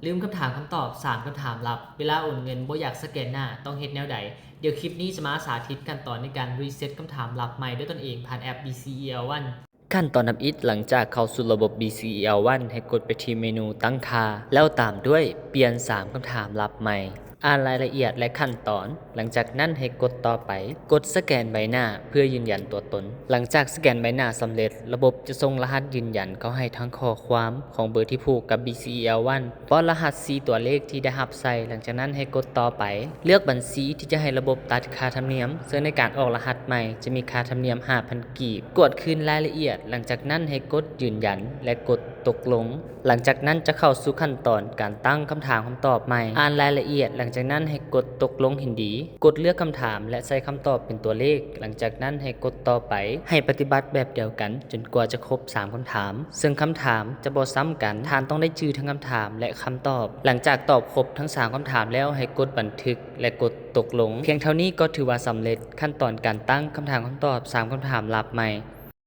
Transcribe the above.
ລືມຄຳຖາມຄຳຕອບສາມຄຳຖາມລັບ ເວລາໂອນເງິນບໍ່ຢາກສະແກນໜ້າ ຕ້ອງເຮັດແນວໃດ? ດຽວຄລິບນີ້ຈະມາສາທິດຂັ້ນຕອນໃນການຣີເຊັດຄຳຖາມລັບໃໝ່ດ້ວຍຕົນເອງຜ່ານແອັບ ບີຊີອີແອລວັນ. ຂັ້ນຕອນທຳອິດ, ຫຼັງຈາກເຂົ້າສູ່ລະບົບ ບີຊີອີແອລວັນ ໃຫ້ກົດໄປທີ່ເມນູຕັ້ງຄ່າ ແລ້ວຕາມດ້ວຍປ່ຽນສາມຄຳຖາມລັບໃໝ່. ອ່ານລາຍລະອຽດ ແລະ ຂັ້ນຕອນ. ຫຼັງຈາກນັ້ນໃຫ້ກົດຕໍ່ໄປ. ກົດສະແກນໃບໜ້າເພື່ອຢືນຢັນຕົວຕົນ. ຫຼັງຈາກສະແກນໃບໜ້າສຳເລັດ, ລະບົບຈະສົ່ງລະຫັດຢືນຢັນເຂົ້າໃຫ້ທັງຂໍ້ຄວາມຂອງເບີທີ່ຜູກກັບ ບີຊີອີແອລວັນ. ປ້ອນລະຫັດສີ່ຕົວເລກທີ່ໄດ້ຮັບໃສ່. ຫຼັງຈາກນັ້ນໃຫ້ກົດຕໍ່ໄປ. ເລືອກບັນຊີທີ່ຈະໃຫ້ລະບົບຕັດຄ່າທຳນຽມ, ເຊິ່ງໃນການອອກລະຫັດໃໝ່ຈະມີຄ່າທຳນຽມຫ້າພັນກີບ. ກວດຄືນລາຍລະອຽດ. ຫຼັງຈາກນັ້ນໃຫ້ກົດຢືນຢັນ ແລະ ກົດຕົກລົງ. ຫຼັງຈາກນັ້ນຈະເຂົ້າສູ່ຂັ້ນຕອນການຕັ້ງຄຳຖາມຄຳຕອບໃໝ່. ອ່ານລາຍລະອຽດ. ຫຼັງຈາກນັ້ນໃຫ້ກົດຕົກລົງເຫັນດີ. ກົດເລືອກຄຳຖາມ ແລະ ໃສ່ຄຳຕອບເປັນຕົວເລກ. ຫຼັງຈາກນັ້ນໃຫ້ກົດຕໍ່ໄປ. ໃຫ້ປະຕິບັດແບບດຽວກັນຈົນກວ່າຈະຄົບສາມຄຳຖາມ, ເຊິ່ງຄຳຖາມຈະບໍ່ຊ້ຳກັນ. ທ່ານຕ້ອງໄດ້ຈື່ທັງຄຳຖາມ ແລະ ຄຳຕອບ. ຫຼັງຈາກຕອບຄົບທັງສາມຄຳຖາມແລ້ວ, ໃຫ້ກົດບັນທຶກ ແລະ ກົດຕົກລົງ. ພຽງເທົ່ານີ້ກໍຖືວ່າສຳເລັດຂັ້ນຕອນການຕັ້ງຄຳຖາມຄຳຕອບສາມຄຳຖາມລັບໃໝ່.